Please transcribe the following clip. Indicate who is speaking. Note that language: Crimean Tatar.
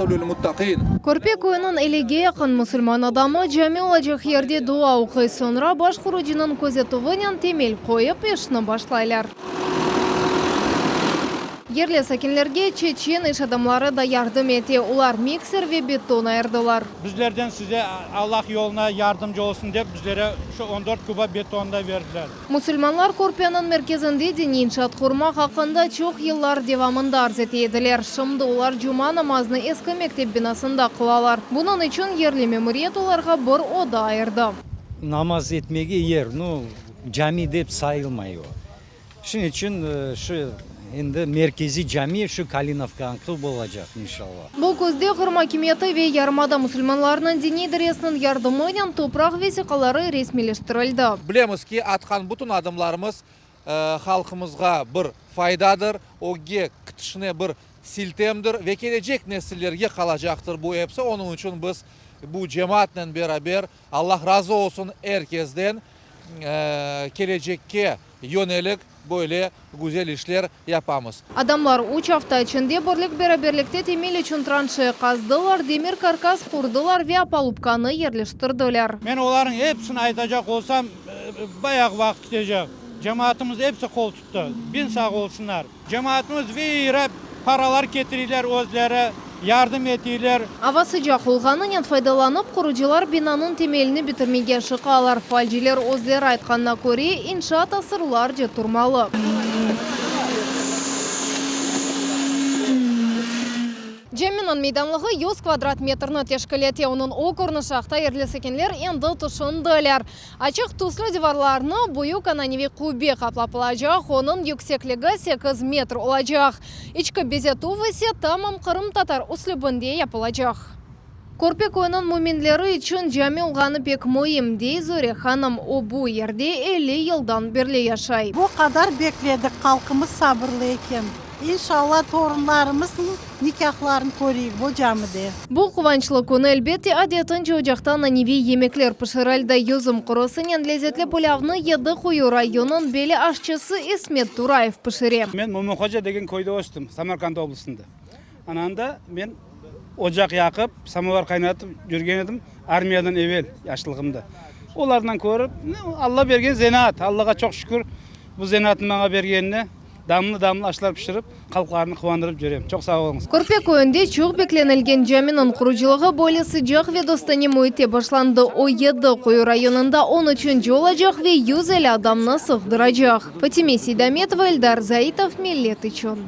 Speaker 1: Aqıbetu lil muttaqin.
Speaker 2: Körpe köyüniñ ellige yaqın musulman adamı cami olacaq yerde dua oquy, soñra baş qurucınıñ közetüvinen temel qoyıp, işni başlaylar. Yerli sakinlerge çeçen iş adamları da yardım ete, olar mikser ve beton ayırdılar.
Speaker 3: Bizlerden size Allah yoluna yardımcı olsun dep bizlere şu on dört kuba beton da berdiler.
Speaker 2: Musulmanlar Körpeniñ merkezinde diniy inşaat qurmaq aqqında çoq yıllar devamında arz ete ediler. Şimdi olar cuma namazını eski mektep binasında qılalar. Bunıñ içün yerli memuriyet olarğa bir oda ayırdı.
Speaker 4: Namaz etmege yer, nu, cami dep sayılmay o. Şunıñ içün şu endi merkeziy cami şu Kalinovkanıñki bolacaq, inşallah.
Speaker 2: Bu küzde Qırım akimiyeti ve yarımada musulmanlarınıñ diniy idaresiniñ yardımınen topraq vesiqaları resmiyleştirildi.
Speaker 1: Bilemiz ki, atqan bütün adımlarımız halqımızğa bir faydadır, ögge kitişine bir siltemdir ve kelecek nesillerge qalacaqtır bu episi. Onıñ içün biz bu cemaatnen beraber, Allah razı olsun er kesden, kelecekke yönelik böyle güzel işler yapamız.
Speaker 2: Adamlar üç afta içinde birlik-beraberlikte temel içün tranşeya qazdılar, demir karkas qurdılar ve opalubkanı yerleştirdiler.
Speaker 3: Men olarnıñ episini aytacaq olsam, bayağı vaqıt ketecek. Cemaatımız episi qol tuttı. Biñ sağ olsunlar. Cemaatımız vira paralar ketireyler özleri, yardım eteyler.
Speaker 2: Ava sıcaq olğanınen faydalanıp, qurucılar binanıñ temelini bitirmege aşıqalar. Faalciler özleri aytqanına köre, inşaat asırlarca turmalı. Caminiñ meydanlığı yüz kvadrat metrni teşkil ete. Onıñ o körünişi aqta yerli sakinler endi tüşündiler. Açıq tüslü divarlarnı büyük ananeviy qubbe qaplap alacaq, onıñ yüksekligi sekiz metr olacaq. İçki bezetüv ise tamam qırımtatar üslübinde yapılacaq. Körpe köyüniñ müminleri içün cami olğanı pek müim, dey Zore hanım. O, bu yerde 50 yıldan berli yaşay.
Speaker 5: Bu qadar bekledik, halqımız sabırlı eken. İnşallah torunlarımıznıñ nikâhlarını köreyik bu camide.
Speaker 2: Bu quvançlı künü, elbette, adetince ocaqta ananeviy yemekler pişirildi. Yüzüm qurusınen lezetli pulâvnı Yedi Quyu rayonınıñ belli aşçısı İsmet Turayev pişire.
Speaker 3: Men Mumınhoca degen köyde östim, Samarkand oblastında. Ana anda men ocaq yaqıp, samovar qaynatıp yürgen edim, armiyadan evel, yaşlığımda. Olardan körip, Alla bergen zenaat, Allağa çoq şükür, bu zenaatnı maña bergenine. Damlı-damlı aşlar pişirip, halqlarnı quvandırıp yürem. Çoq sağ oluñız.
Speaker 2: Körpe köyünde çoq beklenilgen caminiñ qurucılığı böyle sıcaq ve dostane müitte başlandı. O, Yedi Quyu rayonında on üçünci olacaq ve 150 adamnı sığdıracaq. Fatime Seydametova, Eldar Zaitov, Millet içün.